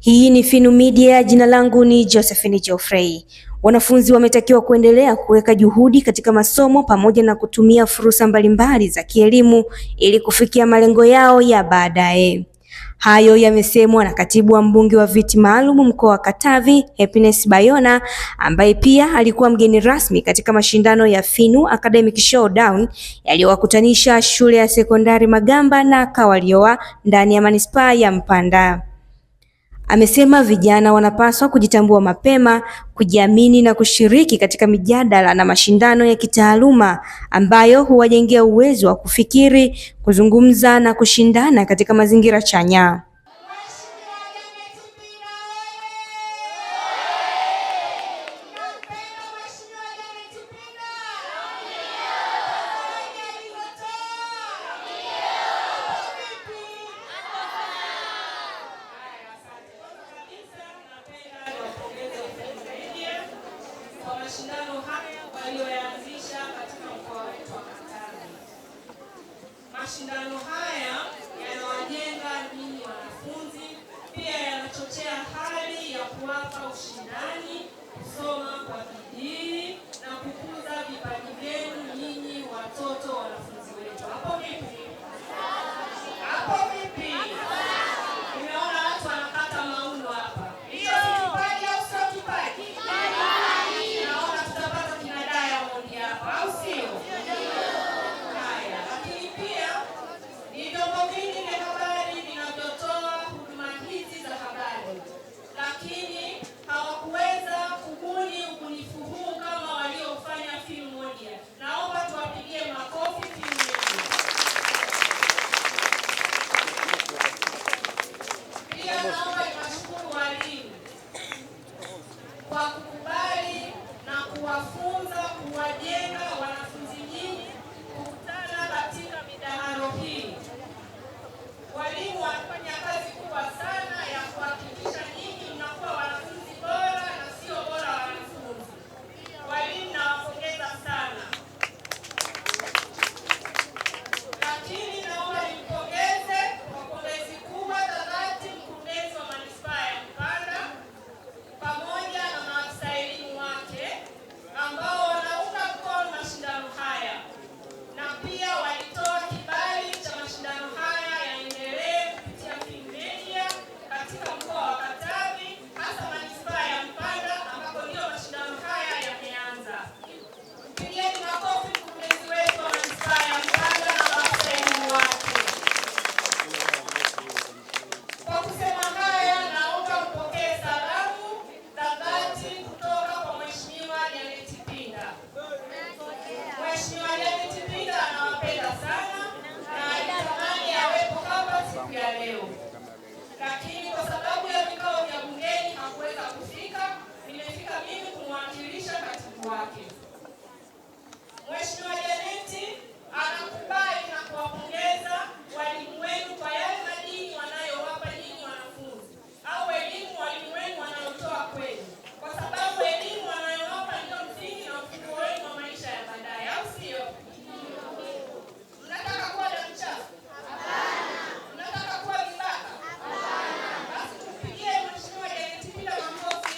Hii ni Finu Media, jina langu ni Josephine Geoffrey. Wanafunzi wametakiwa kuendelea kuweka juhudi katika masomo pamoja na kutumia fursa mbalimbali za kielimu ili kufikia malengo yao ya baadaye. Hayo yamesemwa na katibu wa mbunge wa viti maalum mkoa wa Katavi, Happiness Bayona, ambaye pia alikuwa mgeni rasmi katika mashindano ya Finu Academic Showdown yaliyowakutanisha shule ya sekondari Magamba na Kawalioa ndani ya manispaa ya Mpanda. Amesema vijana wanapaswa kujitambua mapema, kujiamini na kushiriki katika mijadala na mashindano ya kitaaluma ambayo huwajengea uwezo wa kufikiri, kuzungumza na kushindana katika mazingira chanya. Mashindano haya walioyaanzisha katika mkoa wetu wa Katavi. Mashindano haya yanawajenga ninyi wanafunzi, pia yanachochea hali ya kuwapa ushindani, kusoma kwa bidii na kukuza vipaji vyenu nyinyi watoto wanafunzi wetu. Hapo vipi? Hapo vipi? Nimeona watu wanakata mauno hapa. Hiyo si kipaji au sio kipaji? Naona tutapata kina Diamond hapa, au sio? Haya, lakini pia ni vyombo vingi vya habari vinavyotoa huduma hizi za habari, lakini hawakuweza kubuni ubunifu huu kama waliofanya Finu Media. Naomba tuwapigie makofi Finu Media. Pia naomba niwashukuru walimu kwa kukubali na kuwafunza, kuwajenga wanafunzi nyinyi kukutana katika midahalo hii. Walimu wanafanya kazi kubwa sana ya kuhakikisha nyinyi mnakuwa wanafunzi bora na sio bora wanafunzi. Walimu nawapongeza sana. Lakini naomba nimpongeze kwa pongezi kubwa za dhati mkurugenzi wa manispaa ya Mpanda pamoja na maafisa elimu wake ambao wanaunga mkono mashindano haya na pia walitoa kibali cha mashindano haya yaendelee kupitia Finu Media katika mkoa wa Katavi, hasa manispaa ya Mpanda ambako ndio mashindano haya yameanza. Mpigieni makofi mkurugenzi wetu wa manispaa ya Mpanda na maafisa elimu wake. Kwa kusema haya, naomba mpokee salamu za dhati kutoka kwa Mheshimiwa Janet Pinda. Mheshimiwa Janet Pinda anawapenda sana na alitamani awepo hapa siku ya leo, lakini kwa sababu ya vikao vya bungeni hakuweza kufika. Nimefika mimi kumwakilisha katibu wake. Mheshimiwa Janet anakubali na kuwapongeza walimu wenu kwa yale madini wanayowapa nyinyi wanafunzi au elimu walimu wenu wanayotoa kwenu, kwa sababu elimu wanayowapa ndio msingi na ufunguo wenu wa maisha ya baadaye, au sio? Mnataka kuwa damu chafu? Mnataka kuwa vibaka? Basi tumpigie Mheshimiwa Janet Pinda makofi.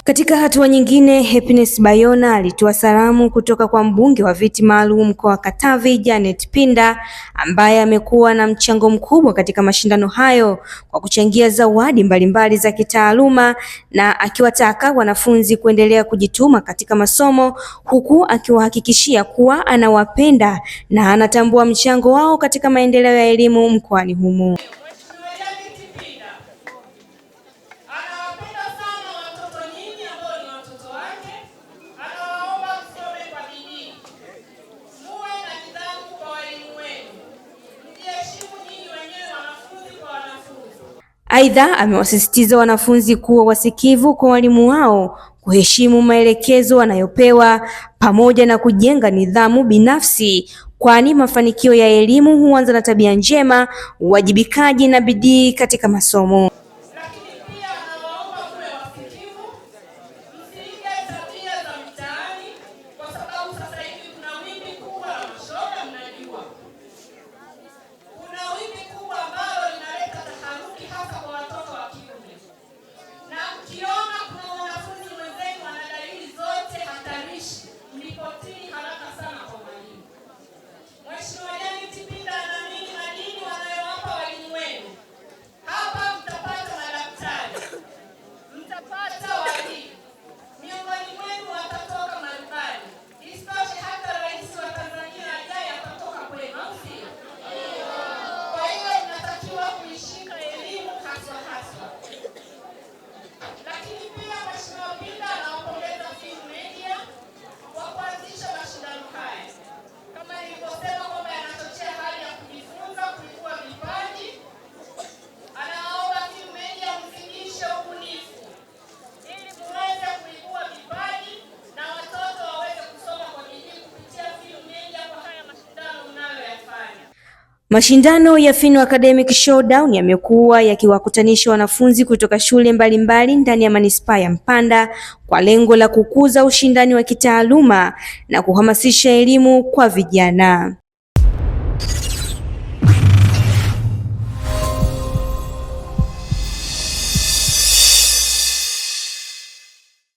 Katika hatua nyingine, Happiness Bayona alitoa salamu kutoka kwa mbunge wa viti maalum mkoa wa Katavi, Janet Pinda, ambaye amekuwa na mchango mkubwa katika mashindano hayo kwa kuchangia zawadi mbalimbali za kitaaluma na akiwataka wanafunzi kuendelea kujituma katika masomo, huku akiwahakikishia kuwa anawapenda na anatambua mchango wao katika maendeleo ya elimu mkoani humo. Mheshimiwa Janet Pinda anawapenda sana watoto nyinyi ambao ni watoto wake. Anawaomba msome kwa bidii, muwe na nidhamu kwa walimu wenu, mjiheshimu nyinyi wenyewe wanafunzi kwa wanafunzi. Aidha, amewasisitiza wanafunzi kuwa wasikivu kwa walimu wao, kuheshimu maelekezo wanayopewa pamoja na kujenga nidhamu binafsi, kwani mafanikio ya elimu huanza na tabia njema, uwajibikaji na bidii katika masomo. Lakini pia anawaomba muwe wasikivu, msiige tabia za mitaani, kwa sababu sasa hivi kuna wimbi kubwa la mashoga, mnajua. Kuna wimbi kubwa ambalo linaleta taharuki. Mashindano ya Fino Academic Showdown yamekuwa yakiwakutanisha wanafunzi kutoka shule mbalimbali ndani ya manispaa ya Mpanda kwa lengo la kukuza ushindani wa kitaaluma na kuhamasisha elimu kwa vijana.